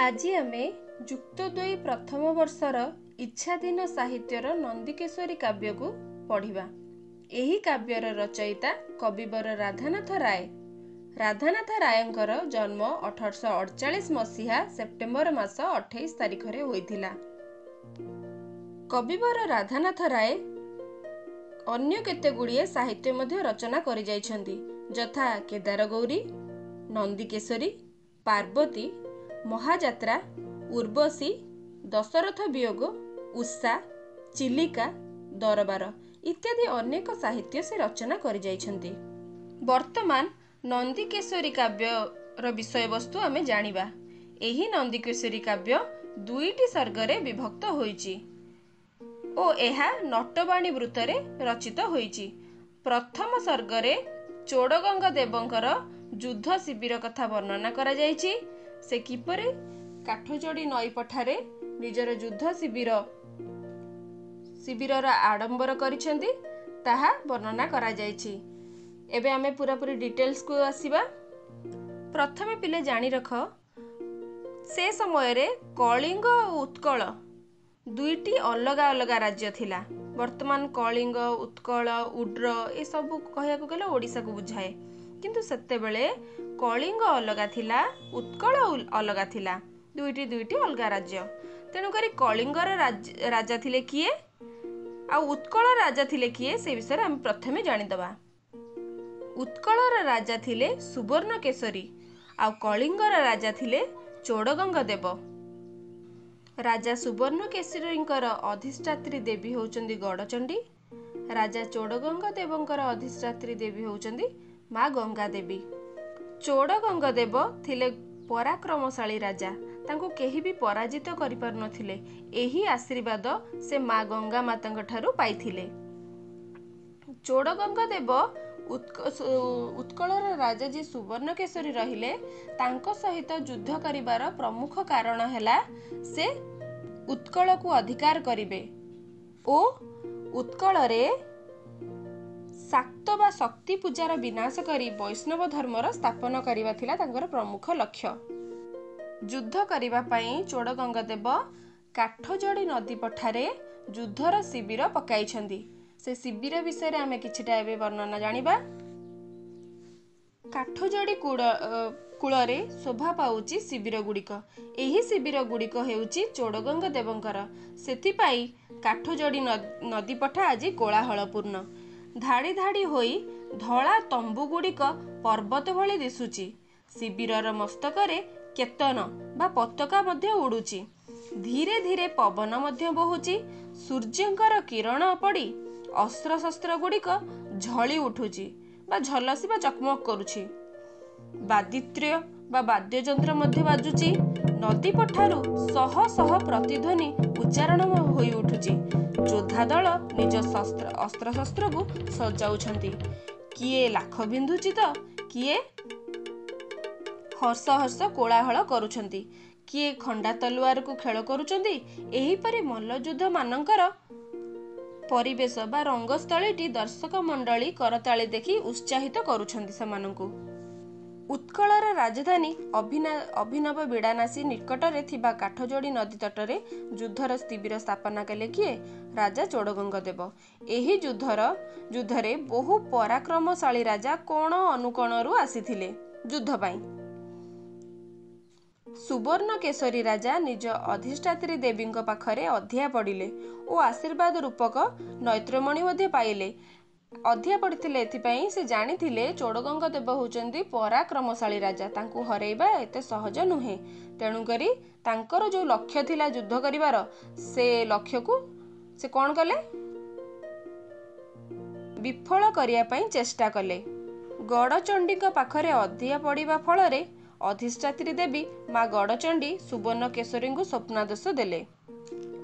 ଆଜି ଆମେ ଯୁକ୍ତ ଦୁଇ ପ୍ରଥମ ବର୍ଷର ଇଚ୍ଛାଧୀନ ସାହିତ୍ୟର ନନ୍ଦିକେଶ୍ୱରୀ କାବ୍ୟକୁ ପଢ଼ିବା। ଏହି କାବ୍ୟର ରଚୟିତା କବିବର ରାଧାନାଥ ରାୟ। ରାଧାନାଥ ରାୟଙ୍କର ଜନ୍ମ 1848 ମସିହା ସେପ୍ଟେମ୍ବର ମାସ 28 ତାରିଖରେ ହୋଇଥିଲା। କବିବର ରାଧାନାଥ ରାୟ ଅନ୍ୟ କେତେଗୁଡ଼ିଏ ସାହିତ୍ୟ ମଧ୍ୟ ରଚନା କରିଯାଇଛନ୍ତି, ଯଥା କେଦାରଗୌରୀ, ନନ୍ଦିକେଶରୀ, ପାର୍ବତୀ, ମହାଯାତ୍ରା, ଉର୍ବଶୀ, ଦଶରଥ ବିୟୋଗ, ଉଷା, ଚିଲିକା, ଦରବାର ଇତ୍ୟାଦି ଅନେକ ସାହିତ୍ୟ ସେ ରଚନା କରିଯାଇଛନ୍ତି। ବର୍ତ୍ତମାନ ନନ୍ଦିକେଶ୍ୱରୀ କାବ୍ୟର ବିଷୟବସ୍ତୁ ଆମେ ଜାଣିବା। ଏହି ନନ୍ଦିକେଶ୍ୱରୀ କାବ୍ୟ ଦୁଇଟି ସର୍ଗରେ ବିଭକ୍ତ ହୋଇଛି ଓ ଏହା ନଟବାଣୀ ବୃତ୍ତରେ ରଚିତ ହୋଇଛି। ପ୍ରଥମ ସର୍ଗରେ ଚୋଡ଼ଗଙ୍ଗ ଦେବଙ୍କର ଯୁଦ୍ଧ ଶିବିର କଥା ବର୍ଣ୍ଣନା କରାଯାଇଛି। ସେ କିପରି କାଠଯୋଡ଼ି ନଈ ପଠାରେ ନିଜର ଯୁଦ୍ଧ ଶିବିରର ଆଡ଼ମ୍ବର କରିଛନ୍ତି, ତାହା ବର୍ଣ୍ଣନା କରାଯାଇଛି। ଏବେ ଆମେ ପୁରାପୁରି ଡିଟେଲ୍ସକୁ ଆସିବା। ପ୍ରଥମେ ପିଲେ ଜାଣି ରଖ, ସେ ସମୟରେ କଳିଙ୍ଗ ଓ ଉତ୍କଳ ଦୁଇଟି ଅଲଗା ଅଲଗା ରାଜ୍ୟ ଥିଲା। ବର୍ତ୍ତମାନ କଳିଙ୍ଗ, ଉତ୍କଳ, ଉଡ୍ର ଏସବୁ କହିବାକୁ ଗଲେ ଓଡ଼ିଶାକୁ ବୁଝାଏ, କିନ୍ତୁ ସେତେବେଳେ କଳିଙ୍ଗ ଅଲଗା ଥିଲା, ଉତ୍କଳ ଅଲଗା ଥିଲା, ଦୁଇଟି ଦୁଇଟି ଅଲଗା ରାଜ୍ୟ। ତେଣୁକରି କଳିଙ୍ଗର ରାଜା ଥିଲେ କିଏ ଆଉ ଉତ୍କଳ ରାଜା ଥିଲେ କିଏ, ସେ ବିଷୟରେ ଆମେ ପ୍ରଥମେ ଜାଣିଦେବା। ଉତ୍କଳର ରାଜା ଥିଲେ ସୁବର୍ଣ୍ଣ କେଶରୀ ଆଉ କଳିଙ୍ଗର ରାଜା ଥିଲେ ଚୋଡ଼ଗଙ୍ଗ ଦେବ। ରାଜା ସୁବର୍ଣ୍ଣ କେଶରୀଙ୍କର ଅଧିଷ୍ଠାତ୍ରୀ ଦେବୀ ହେଉଛନ୍ତି ଗଡ଼ଚଣ୍ଡୀ। ରାଜା ଚୋଡ଼ଗଙ୍ଗ ଦେବଙ୍କର ଅଧିଷ୍ଠାତ୍ରୀ ଦେବୀ ହେଉଛନ୍ତି ମା ଗଙ୍ଗା ଦେବୀ। ଚୋଡ଼ଗଙ୍ଗ ଦେବ ଥିଲେ ପରାକ୍ରମଶାଳୀ ରାଜା, ତାଙ୍କୁ କେହି ବି ପରାଜିତ କରିପାରୁନଥିଲେ। ଏହି ଆଶୀର୍ବାଦ ସେ ମା ଗଙ୍ଗା ମାତାଙ୍କ ଠାରୁ ପାଇଥିଲେ। ଚୋଡ଼ଗଙ୍ଗ ଦେବ ଉତ୍କଳର ରାଜା ଯିଏ ସୁବର୍ଣ୍ଣ କେଶରୀ ରହିଲେ, ତାଙ୍କ ସହିତ ଯୁଦ୍ଧ କରିବାର ପ୍ରମୁଖ କାରଣ ହେଲା ସେ ଉତ୍କଳକୁ ଅଧିକାର କରିବେ ଓ ଉତ୍କଳରେ ଶାକ୍ତ ବା ଶକ୍ତି ପୂଜାର ବିନାଶ କରି ବୈଷ୍ଣବ ଧର୍ମର ସ୍ଥାପନ କରିବା ଥିଲା ତାଙ୍କର ପ୍ରମୁଖ ଲକ୍ଷ୍ୟ। ଯୁଦ୍ଧ କରିବା ପାଇଁ ଚୋଡ଼ଗଙ୍ଗ ଦେବ କାଠଯୋଡ଼ି ନଦୀ ପଠାରେ ଯୁଦ୍ଧର ଶିବିର ପକାଇଛନ୍ତି। ସେ ଶିବିର ବିଷୟରେ ଆମେ କିଛିଟା ଏବେ ବର୍ଣ୍ଣନା ଜାଣିବା। କାଠଯୋଡ଼ି କୂଳରେ ଶୋଭା ପାଉଛି ଶିବିର ଗୁଡ଼ିକ। ଏହି ଶିବିର ଗୁଡ଼ିକ ହେଉଛି ଚୋଡ଼ଗଙ୍ଗ ଦେବଙ୍କର। ସେଥିପାଇଁ କାଠଯୋଡ଼ି ନଦୀ ପଠା ଆଜି କୋଳାହଳପୂର୍ଣ୍ଣ। ଧାଡ଼ି ଧାଡ଼ି ହୋଇ ଧଳା ତମ୍ବୁ ଗୁଡ଼ିକ ପର୍ବତ ଭଳି ଦିଶୁଛି। ଶିବିରର ମସ୍ତକରେ କେତନ ବା ପତାକା ମଧ୍ୟ ଉଡୁଛି। ଧୀରେ ଧୀରେ ପବନ ମଧ୍ୟ ବହୁଛି। ସୂର୍ଯ୍ୟଙ୍କର କିରଣ ପଡ଼ି ଅସ୍ତ୍ରଶସ୍ତ୍ର ଗୁଡ଼ିକ ଝଳି ଉଠୁଛି ବା ଝଲସି ବା ଚକମକ କରୁଛି। ବାଦିତ୍ର୍ୟ ବା ବାଦ୍ୟଯନ୍ତ୍ର ମଧ୍ୟ ବାଜୁଛି। ନଦୀ ପଠାରୁ ଶହ ଶହ ପ୍ରତିଧ୍ୱନି ଉଚ୍ଚାରଣ ହୋଇ ଉଠୁଛି। ଯୋଦ୍ଧା ଦଳ ନିଜ ଅସ୍ତ୍ରଶସ୍ତ୍ରକୁ ସଜାଉଛନ୍ତି। କିଏ ଲାଖ ବିନ୍ଧୁଛି ତ କିଏ ହର୍ଷ ହର୍ଷ କୋଳାହଳ କରୁଛନ୍ତି, କିଏ ଖଣ୍ଡା ତଲୁଆରକୁ ଖେଳ କରୁଛନ୍ତି। ଏହିପରି ମଲ୍ଲଯୁଦ୍ଧ ମାନଙ୍କର ପରିବେଶ ବା ରଙ୍ଗସ୍ଥଳୀଟି ଦର୍ଶକ ମଣ୍ଡଳୀ କରତାଳି ଦେଖି ଉତ୍ସାହିତ କରୁଛନ୍ତି ସେମାନଙ୍କୁ। ଉତ୍କଳର ରାଜଧାନୀ ଅଭିନବ ବିଡ଼ାନାସୀ ନିକଟରେ ଥିବା କାଠଯୋଡ଼ି ନଦୀ ତଟରେ ଯୁଦ୍ଧର ଶିବିର ସ୍ଥାପନା କଲେ କିଏ? ରାଜା ଚୋଡ଼ଗଙ୍ଗ ଦେବ। ଏହି ଯୁଦ୍ଧରେ ବହୁ ପରାକ୍ରମଶାଳୀ ରାଜା କୋଣ ଅନୁକୋଣରୁ ଆସିଥିଲେ ଯୁଦ୍ଧ ପାଇଁ। ସୁବର୍ଣ୍ଣ କେଶରୀ ରାଜା ନିଜ ଅଧିଷ୍ଠାତ୍ରୀ ଦେବୀଙ୍କ ପାଖରେ ଅଧିଆ ପଡ଼ିଲେ ଓ ଆଶୀର୍ବାଦ ରୂପକ ନୈତ୍ରମଣି ମଧ୍ୟ ପାଇଲେ। ଅଧିଆ ପଡ଼ିଥିଲେ ଏଥିପାଇଁ, ସେ ଜାଣିଥିଲେ ଚୋଡ଼ଗଙ୍ଗ ଦେବ ହେଉଛନ୍ତି ପରାକ୍ରମଶାଳୀ ରାଜା, ତାଙ୍କୁ ହରେଇବା ଏତେ ସହଜ ନୁହେଁ। ତେଣୁକରି ତାଙ୍କର ଯୋଉ ଲକ୍ଷ୍ୟ ଥିଲା ଯୁଦ୍ଧ କରିବାର, ସେ ଲକ୍ଷ୍ୟକୁ ସେ କଣ କଲେ? ବିଫଳ କରିବା ପାଇଁ ଚେଷ୍ଟା କଲେ। ଗଡ଼ଚଣ୍ଡୀଙ୍କ ପାଖରେ ଅଧିଆ ପଡ଼ିବା ଫଳରେ ଅଧିଷ୍ଠାତ୍ରୀ ଦେବୀ ମା ଗଡ଼ଚଣ୍ଡୀ ସୁବର୍ଣ୍ଣ କେଶରୀଙ୍କୁ ସ୍ୱପ୍ନାଦେଶ ଦେଲେ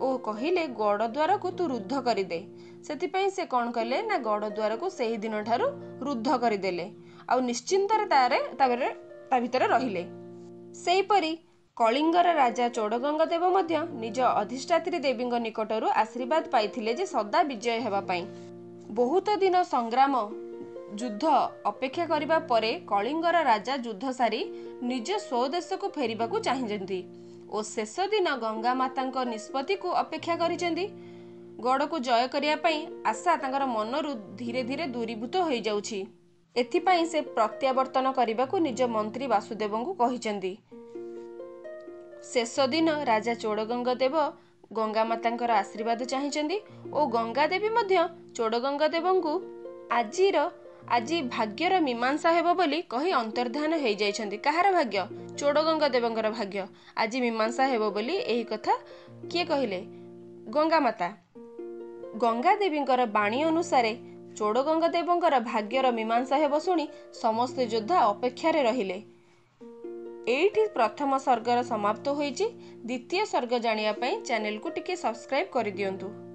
ଓ କହିଲେ, ଗଡ଼ଦ୍ୱାରକୁ ତୁ ରୁଦ୍ଧ କରିଦେ। ସେଥିପାଇଁ ସେ କଣ କଲେ ନା ଗଡ଼ଦ୍ୱାରକୁ ସେହି ଦିନଠାରୁ ରୁଦ୍ଧ କରିଦେଲେ ଆଉ ନିଶ୍ଚିନ୍ତରେ ତାପରେ ତା ଭିତରେ ରହିଲେ। ସେହିପରି କଳିଙ୍ଗର ରାଜା ଚୋଡ଼ଗଙ୍ଗ ଦେବ ମଧ୍ୟ ନିଜ ଅଧିଷ୍ଠାତ୍ରୀ ଦେବୀଙ୍କ ନିକଟରୁ ଆଶୀର୍ବାଦ ପାଇଥିଲେ ଯେ ସଦା ବିଜୟ ହେବା ପାଇଁ। ବହୁତ ଦିନ ସଂଗ୍ରାମ ଯୁଦ୍ଧ ଅପେକ୍ଷା କରିବା ପରେ କଳିଙ୍ଗର ରାଜା ଯୁଦ୍ଧ ସାରି ନିଜ ସ୍ୱଦେଶକୁ ଫେରିବାକୁ ଚାହିଁଛନ୍ତି ଓ ଶେଷ ଦିନ ଗଙ୍ଗା ମାତାଙ୍କ ନିଷ୍ପତ୍ତିକୁ ଅପେକ୍ଷା କରିଛନ୍ତି। ଗଡ଼କୁ ଜୟ କରିବା ପାଇଁ ଆଶା ତାଙ୍କର ମନରୁ ଧୀରେ ଧୀରେ ଦୂରୀଭୂତ ହୋଇଯାଉଛି। ଏଥିପାଇଁ ସେ ପ୍ରତ୍ୟାବର୍ତ୍ତନ କରିବାକୁ ନିଜ ମନ୍ତ୍ରୀ ବାସୁଦେବଙ୍କୁ କହିଛନ୍ତି। ଶେଷ ଦିନ ରାଜା ଚୋଡ଼ଗଙ୍ଗ ଦେବ ଗଙ୍ଗା ମାତାଙ୍କର ଆଶୀର୍ବାଦ ଚାହିଁଛନ୍ତି ଓ ଗଙ୍ଗାଦେବୀ ମଧ୍ୟ ଚୋଡ଼ଗଙ୍ଗ ଦେବଙ୍କୁ ଆଜିର ଆଜି ଭାଗ୍ୟର ମୀମାଂସା ହେବ ବୋଲି କହି ଅନ୍ତର୍ଦ୍ଧାନ ହେଇଯାଇଛନ୍ତି। କାହାର ଭାଗ୍ୟ? ଚୋଡ଼ଗଙ୍ଗ ଦେବଙ୍କର ଭାଗ୍ୟ ଆଜି ମୀମାଂସା ହେବ ବୋଲି ଏହି କଥା କିଏ କହିଲେ? ଗଙ୍ଗା ମାତା। ଗଙ୍ଗା ଦେବୀଙ୍କର ବାଣୀ ଅନୁସାରେ ଚୋଡ଼ଗଙ୍ଗ ଦେବଙ୍କର ଭାଗ୍ୟର ମୀମାଂସା ହେବ ଶୁଣି ସମସ୍ତେ ଯୋଦ୍ଧା ଅପେକ୍ଷାରେ ରହିଲେ। ଏଇଠି ପ୍ରଥମ ସର୍ଗର ସମାପ୍ତ ହୋଇଛି। ଦ୍ୱିତୀୟ ସର୍ଗ ଜାଣିବା ପାଇଁ ଚ୍ୟାନେଲକୁ ଟିକେ ସବସ୍କ୍ରାଇବ୍ କରିଦିଅନ୍ତୁ।